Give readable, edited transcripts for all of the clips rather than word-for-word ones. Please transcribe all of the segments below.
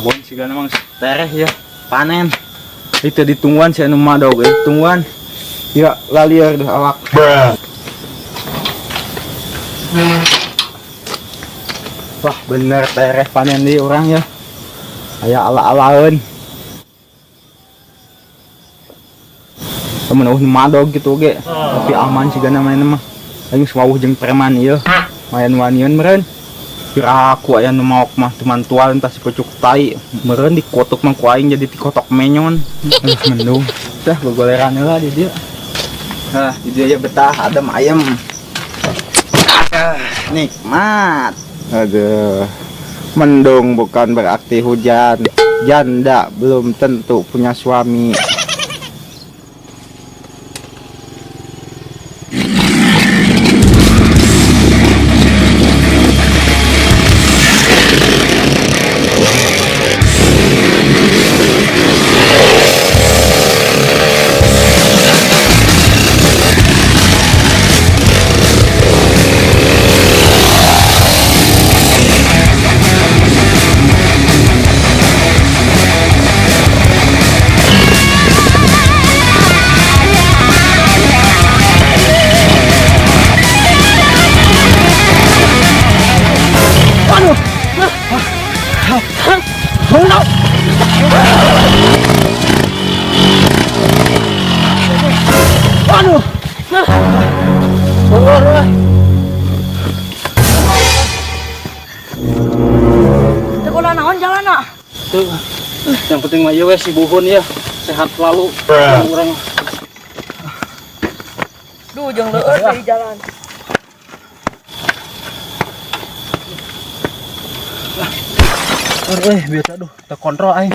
Kebon siga memang tereh ya, panen. Itu ditungguan si anu madog tungguan. Ya lalieur deh awak. Wah, bener tereh panen di orang ya. Aya ala-alaeun. Temen eueuh nu madog gitu ge. Tapi aman siga namanya mah. Aing wawuh jeung preman ieu. Mayan wanian meureun. Kira aku aya nu maok mah teman tua entah si pucuk tai. Meureun dikotok mah ku aing jadi dikotok menyon. Aduh, mendung. Dah gogoleran heula di dieu. Nah, di dieu ya betah adem ayem. Ah, nikmat. Aduh. Mendung bukan berarti hujan. Janda belum tentu punya suami. Aduh. Teu kunaon naon jalanna. Tuh. Yang penting mah ieu we si Buhun ya, sehat selalu. Urang Duh, jeung leueur di jalan. Euy, biasa duh, terkontrol aing.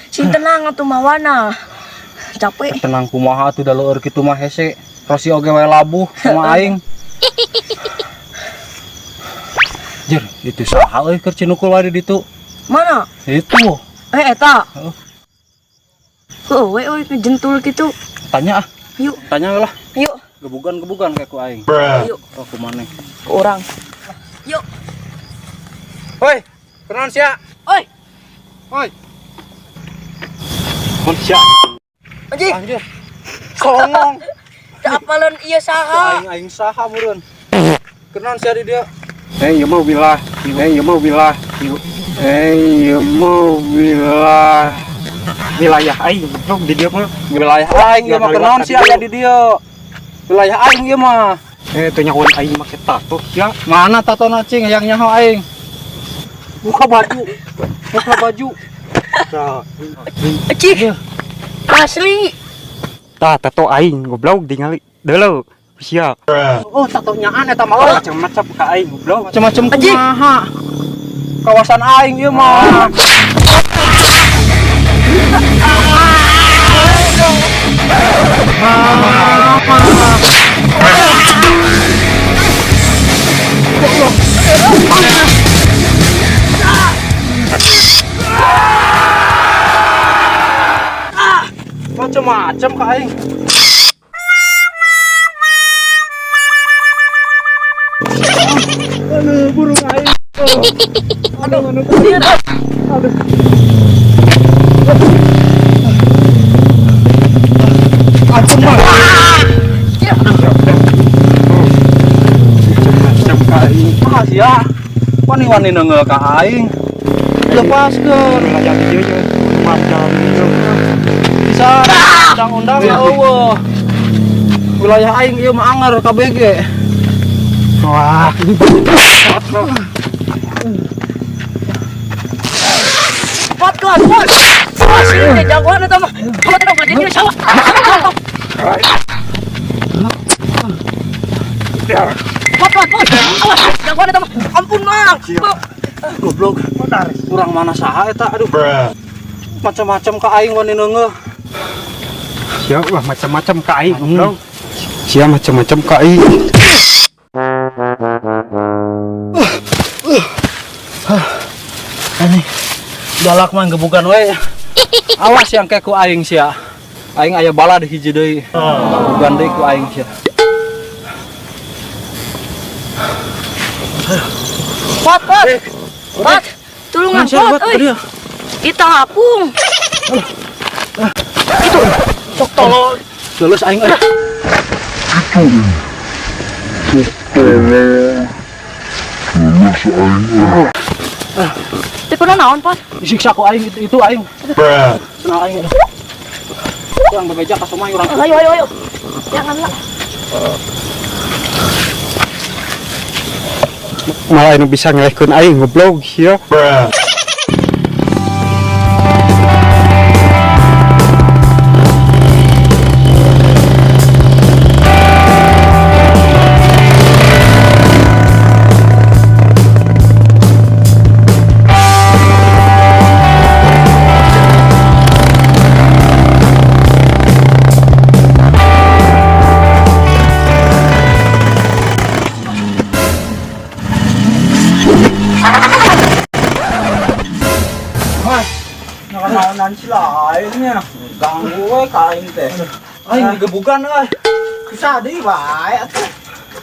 Sing tenang atuh mawana. Capek. Tenang kumaha atuh da leueur kitu mah hese. Rosi oge wae labuh sama aing. Jer, itu saha euy keur cinukul wae di ditu. Mana? Itu. Eh, eta. Heeh. Heuh, we euy ngejentul kitu. Tanya ah, Yuk, tanya lah. yuk, Gebugan-gebugan kayak ku aing. yuk Oh, kumaneh. ke urang. Yuk. Hoi, kunaon sia? Oi, Hoi. Mun sia. anjing. Anjir. Songong. Teu apaleun ieu saha? Aing aing saha meureun. Kunaon sia di dieu? Eh, ieu mah wilah. Eh, ieu mah wilah. Eh, ieu mah wilah. Wilayah aing goblok di dieu mah. Wilayah aing ieu mah kunaon sia aya di dieu? Wilayah aing ieu mah. Eh, teu nyahoan aing make tato sia. Mana tatona cing yang nyaho aing? Buka baju. Buka baju. Tah, Anjing. Asli. tah tato aing goblok tingali. Deuleu. Sia. Oh, tatonya eta mah. Macam-macam ka aing goblok. Macam-macam Anjing. kumaha. Kawasan aing ieu mah. Macam-macam ka aing. Aduh, burung aing. Aduh, lieur. Aduh, mah. Macam-macam ka aing. Ah, sia. Wani-wani neunggeul ka aing. Lepaskeun. Wilayah di dieu macam itu. Bisa undang-undang eueuh. Wilayah aing ieu mah anger KBG. Wah, Pot kelas, pot. Asli teh jagoan eta mah. Kamu teh dong jadi sawah. Pot, pot, pot. Awas, jagoan eta mah. Ampun, Mang. Goblok. Kurang mana saha eta aduh. Macam-macam ka aing wani neunggeul. sia wah macam-macam ka aing goblok. Sia macam-macam ka aing. Aneh. Galak mah gebugan we. Awas yang kayak ku aing sia. Aing aya bala di hiji deui. Gebugan deui ku aing sia. Pot, pot. Pot. Tulungan Sia, pot, buat euy. dia. Kita ngapung. Itu. Sok tolol. Lulus aing euy. Teu kunaon naon, Pot? Disiksa ku aing itu aing. Senang aing. Urang bebeja ka somai urang. Ayo ayo ayo. Jangan lah. Malah anu bisa ngelehkeun aing goblok ieu. Mas, nakanaonan sila aing nya. Ganggu we ka aing teh. Aing digebugan euy. Susah deui bae atuh.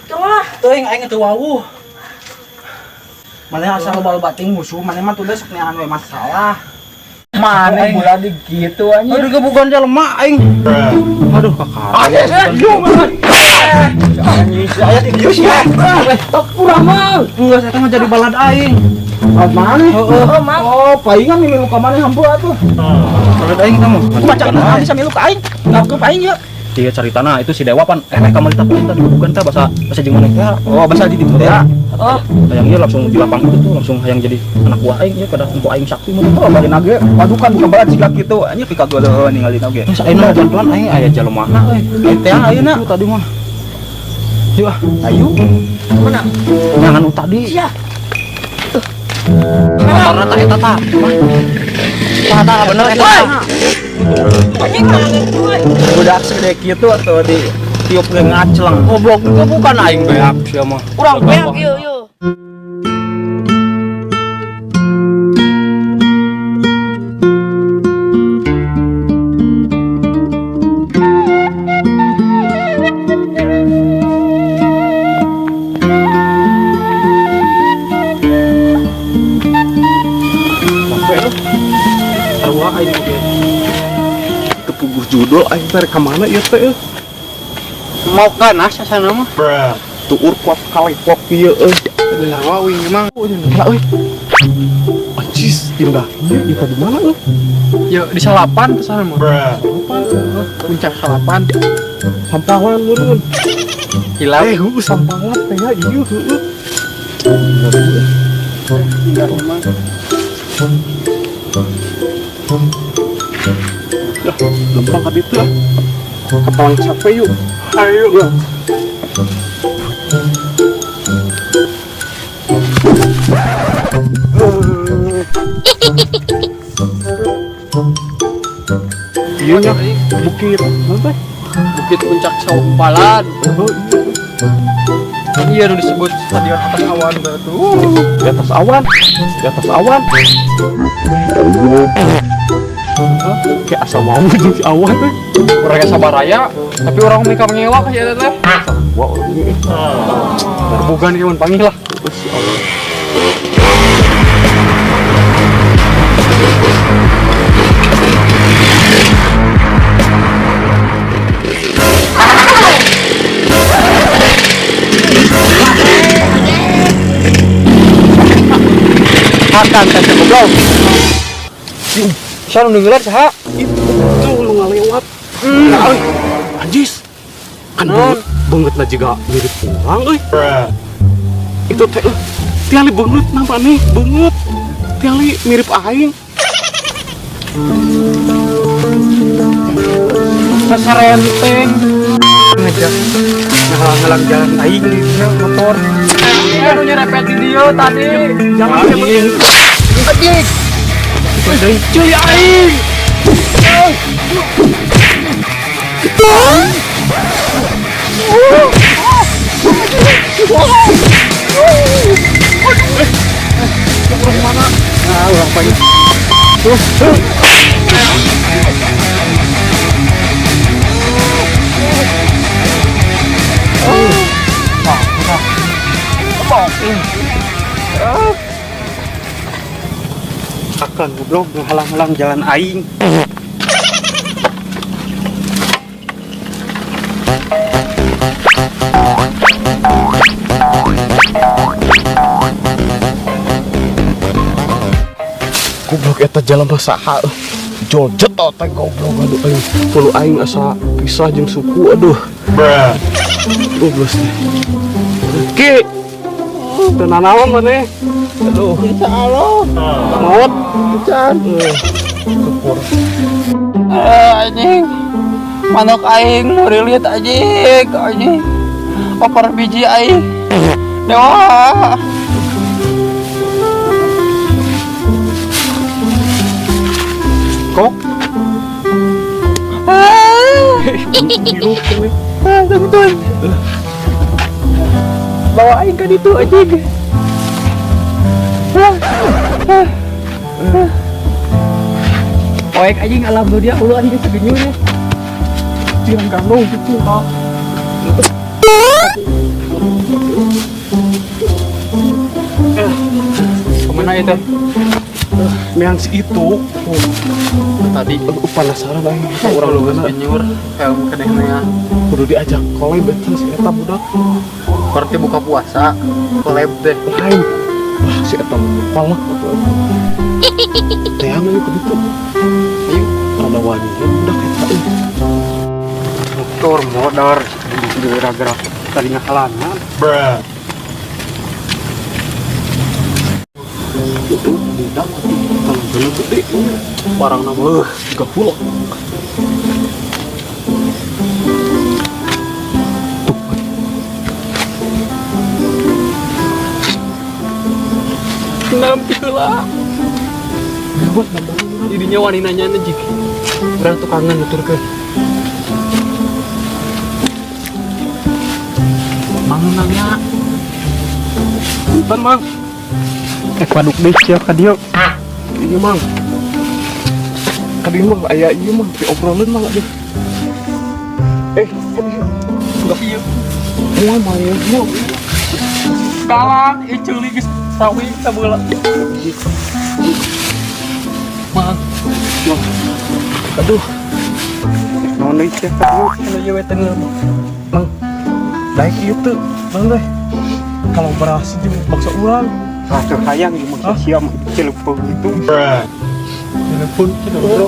Tunggu lah. Teuing aing teu wawuh. Maneh asa loba-loba ting musuh, maneh mah tuh sok neangan we masalah. Maneh bola di gitu anjir. Aduh gebugan jelema aing. Aduh kakak. Anjing, saya di dieu sia. Tok urang mah. Enggak saya teh jadi balad aing. Oh, maneh? Heeh. Oh, maaf. Oh, palingan milu ka maneh hampura atuh. Balad aing kamu. Baca nah bisa milu ka aing. Ngapkeun aing yeuh. Iya caritana itu si Dewa pan kamari teh tadi gebugan teh basa basa jeung maneh teh. Oh, basa di ditu teh. Oh, Hayang ieu langsung di lapang itu tuh langsung hayang jadi anak buah aing ieu pada empo aing sakti mah. Oh, bari nage padukan bukan balat siga kitu anjir pikageuleuh ningali oge. Terus ayeuna pelan aing aya jelemana euy. Teh ayeuna. Itu tadi mah. Yuk ah, Ayo. mana? jangan nu tadi. Iya. Motorna tah eta tah. Tah tah bener eta. Woi. Anjing kangen gue. Budak segede kitu atuh di tiup ge ngacleng. Goblok juga bukan aing beak sia mah. Urang beak ieu ieu. Sarua aing oge. Tepuguh judul aing teh rek ka mana ieu teh euy. Mau ganas sasana mah. Tuur kuat kalepok ieu euy. Sarua uing mah. Lah euy. Anjis, indah ieu ieu tadi mana euy? Yo di salapan ke sana mah. Salapan. Puncak salapan. Sampawan meureun. Hilap. Eh, heueuh sampawan teh ya ieu heueuh. Lah, lempang ka ditu ah. Kapalang capek yuk. Ayo. Iya nya, bukit naon teh? Bukit Puncak Sampalan. Oh iya. Iya nu disebut stadion atas awan tuh. Di atas awan, di atas awan. Hah? Kayak asa mau jeung si awan teh. Urang sabaraya, tapi orang mereka mengewa ka eta teh. Wah, orang ini. Bukan ieu mun panggih lah. Oh, si awan. Hakan teh goblok. Sia nu dengeran saha? Itu lu ngalewat. Nah, euy. Anjis. Kan beungeut, beungeutna juga mirip urang euy. Itu teh euy. Tiali beungeut nama nih, beungeut. Tiali mirip aing. Sasarenteng. Ngejak ngalang-ngalang jalan aing di dieu motor. Iya nu nyerepet di dieu tadi. Jangan Anjing. Anjing. Cuy aing. Nah, urang panggil. Kan goblok menghalang-halang jalan aing. Goblok eta jalan mah saha euy. Jol jetot teh goblok, aduh aing. Hulu aing asa pisah jeung suku, aduh. Goblok teh. Ki. Teu nanaon maneh? Aduh. Insyaallah. Maot. Can. Syukur. Anjing. Manuk aing murilit anjing, anjing. Oper biji aing. Dewa. Kok? Hirup we. Ah, tungtun. Bawa aing ka ditu anjing. Ah, ah, ah. Poek anjing alam dunia ulu anjing segenyunya. Tiang gandong gitu. Kemana itu? Meang si itu. Tadi Penasaran aing urang lu mana genyur helm kenehna. Kudu diajak collab eta si eta budak. Berarti buka puasa collab deh. Lain. Wah, si eta palak atuh. Teang ayo ke ditu. Ayo. Rada wani budak eta euy. Motor modar gerak-gerak tadi ngahalangan. Itu budak tangan gede. Barang nama heuh juga hulek. Tuh. Nampil lah. Gawat nambah. Jadinya wani nanya jik. Urang tukangan nuturkeun. Mang nanya. Punten, Mang. Paduk deui sia ka dieu. Iya, Mang. Ka dieu mah aya ieu mah diobroleun Mang aduh. Ka dieu. Enggak ieu. Moal main moal. Galak ieu ceuli geus sawi sabeula. Mang, Aduh, Naon deui sia ka dieu? anu ieu we teh Mang. Daek ieu teu, Mang teh. Kalau berhasil jeung bangsa urang. Ah, teu hayang ieu mah sia mah cileupeuh gitu. Telepon cenah bro.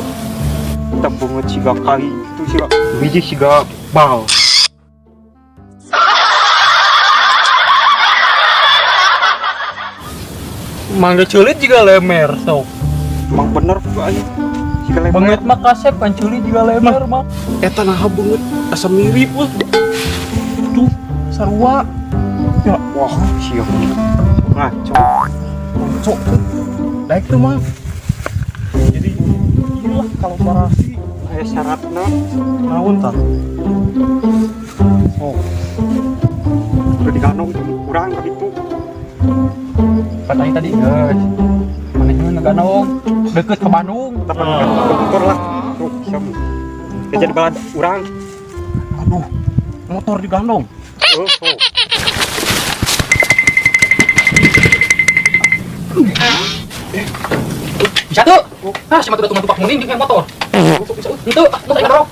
Kita beungeut siga kali itu siga biji siga bal. Mangga ceulit juga lemer sok. Emang bener tuh aing. Siga lemer. Banget mah kasep kan ceuli juga lemer mah. Eta naha beungeut asa mirip euy. Tuh, sarua. Ya, Wah, sia. Ngaco. cok tuh. Daek teu, Mang. Jadi, iyalah kalau berhasil Aya syaratna. naon tah? Oh. Udah digandong kurang ka ditu. Katanya tadi guys. Mana juga ngeganong deket ke Bandung. Tapi ke motor lah. Tuh, sia mah. Jadi balad urang. Aduh, motor digandong. Oh, oh. Bisa tuh. Ah, si matu tuh muning di motor. Itu, motor aing dorong.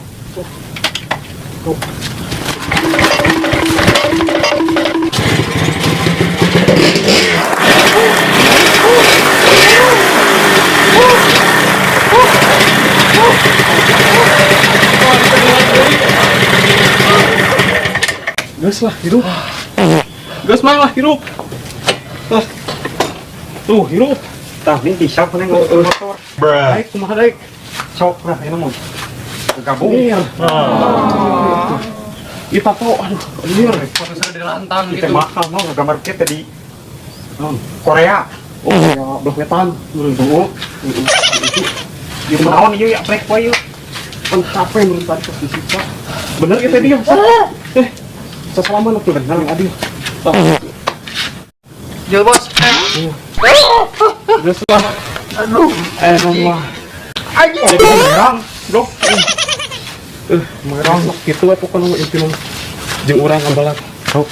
Geus lah, hirup. Geus Mang lah, hirup. Lah. Tuh, hirup. Tah, ini bisa mana motor. Daek kumaha daek? Sok lah ini mau. Gabung. Mir. Ieu tato, aduh, mir. Foto dilantang Kita gitu. mahal mau gambar kita di Korea. Oh, ya belah wetan. Heeh. Ieu naon ieu ya prek wae ieu. Pan HP menurut tadi pas disiksa. Bener kita dia. Sesalaman atuh bener adil. Jel bos. Geus lah. Aduh. Mah. Anjing. Jadi merang, blok. Merang sok kitu we pokona mah inti mah. Jeung urang ngabalak. Sok.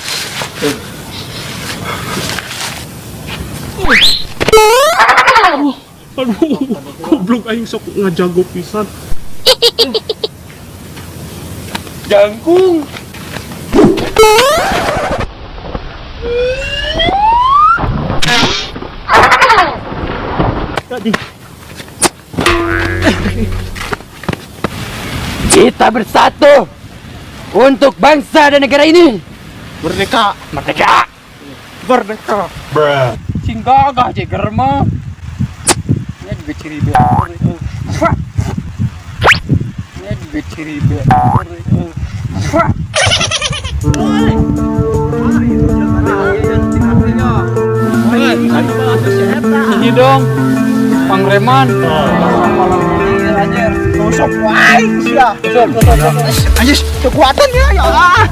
Aduh, goblok aing sok ngajago pisan. Jangkung. Kita bersatu untuk bangsa dan negara ini. Merdeka. Merdeka. Merdeka. Sing gagah jeger mah. Ini juga ciri be. Ini juga ciri be. Ini dong, Pangreman. Tusuk wae sia. Tusuk, tusuk, tusuk. Anjir, kekuatan ya, ya Allah.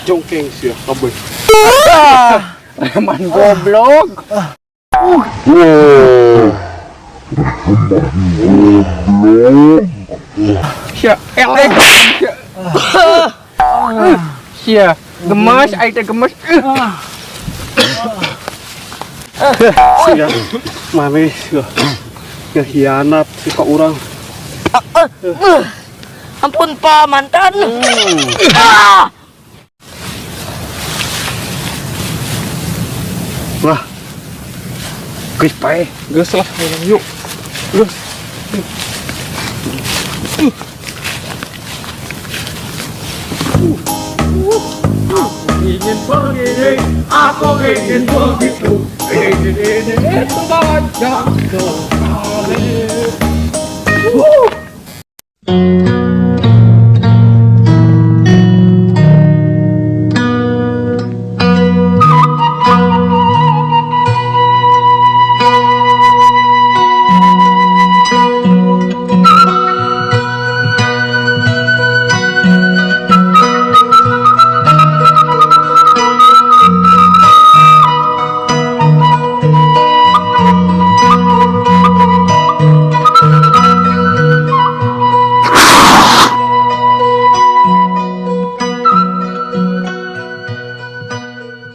Jongkeng sia kabeh. Preman goblok. Sia, elek. Sia, gemes, aing teh gemes. Sia, maneh sia. Ngehianat si ka urang. Ampun Pak mantan. Wah. Geus pae. Geus lah, yuk. Geus. Ingin begini, aku ingin begitu. Ingin ini itu banyak.